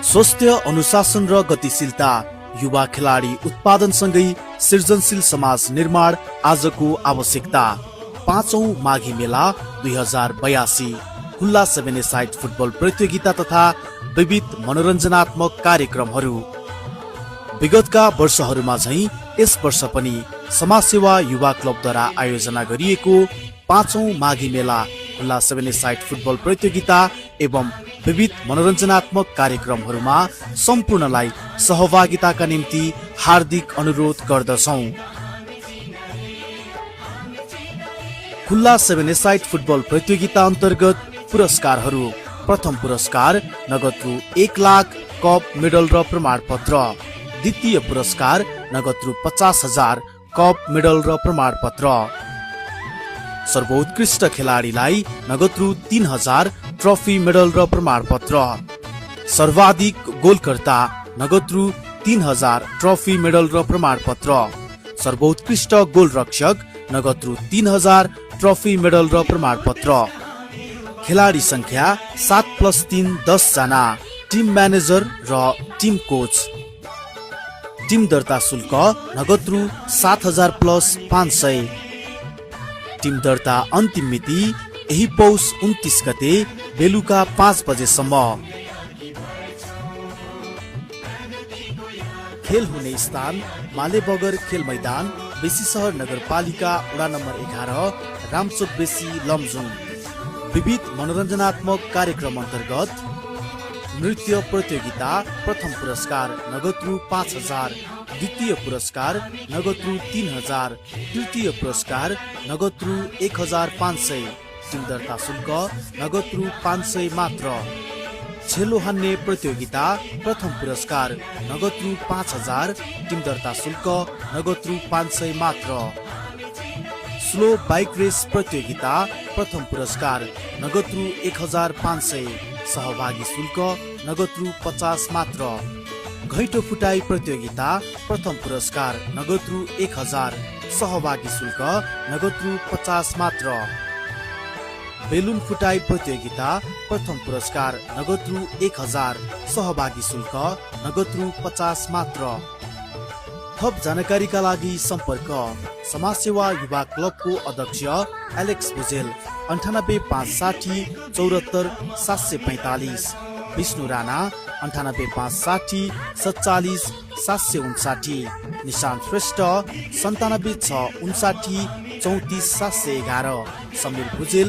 स्वास्थ्य अनुशासन र गतिशीलता, युवा खेलाडी उत्पादनसँगै सृजनशील समाज निर्माण आजको आवश्यकता। 5औं माघी मेला 2082 खुल्ला 7 साइड फुटबल प्रतियोगिता तथा विविध मनोरञ्जनात्मक कार्यक्रमहरू। विगतका वर्षहरूमा झैं यस वर्ष पनि समाजसेवा युवा क्लबद्वारा आयोजना गरिएको 5औं माघी मेला खुल्ला 7 साइड फुटबल प्रतियोगिता एवं विविध मनोरञ्जनात्मक कार्यक्रमहरूमा सम्पूर्णलाई सहभागिताका निम्ति हार्दिक अनुरोध गर्दछौं। खुल्ला 7 साइड फुटबल प्रतियोगिता अन्तर्गत पुरस्कारहरू: प्रथम पुरस्कार नगद रु 1 लाख, कप, मेडल र प्रमाणपत्र। द्वितीय पुरस्कार नगद रु 50,000, कप, मेडल र प्रमाणपत्र। सर्वोत्कृष्ट खेलाडीलाई नगद रु 3,000, ट्रफी, मेडल र प्रमाणपत्र। सर्वाधिक गोलकर्ता नगद रु 3,000, ट्रफी, मेडल र प्रमाणपत्र। सर्वोत्कृष्ट गोलरक्षक नगद रु 3,000, ट्रफी, मेडल र प्रमाणपत्र। खेलाडी संख्या 7+3 10 जना। टिम म्यानेजर र टिम कोच। टिम दर्ता शुल्क नगद रु 7,000 + 500। टिम दर्ता अन्तिम मिति यही पौष 29 गते बेलुका 5 बजेसम्म। खेल हुने स्थान माले बगर खेल मैदान, बेसी सहर नगरपालिका, वडा नम्बर 11, रामचोक बेसी, लमजुङ। विविध मनोरञ्जनात्मक कार्यक्रम अन्तर्गत नृत्य प्रतियोगिता। प्रथम पुरस्कार नगद रु 5,000, द्वितीय पुरस्कार नगद रु 3,000, तृतीय पुरस्कार नगद रु 1,500। टिम दर्ता शुल्क नगद रु 500 मात्र। छेलो हान्ने प्रतियोगिता। प्रथम पुरस्कार नगद रु 5,000, टिम दर्ता शुल्क नगद रु 500 मात्र। स्लो बाइक रेस प्रतियोगिता। प्रथम पुरस्कार नगद रु 1,500, सहभागी शुल्क नगद रु 50 मात्र। घैँटो फुटाई प्रतियोगिता। प्रथम पुरस्कार नगद रु 1,000, सहभागी शुल्क नगद रु 50 मात्र। बेलुन फुटाई प्रतियोगिता। प्रथम पुरस्कार नगद रु 1,000, सहभागी शुल्क नगद रु 50 मात्र। थप जानकारीका लागि सम्पर्क समाजसेवा युवा क्लबको अध्यक्ष एलेक्स भुजेल 9856 74 745, विष्णु राणा 9856 47 759, निशान्त श्रेष्ठ 97 6 59 34 711, समीर भुजेल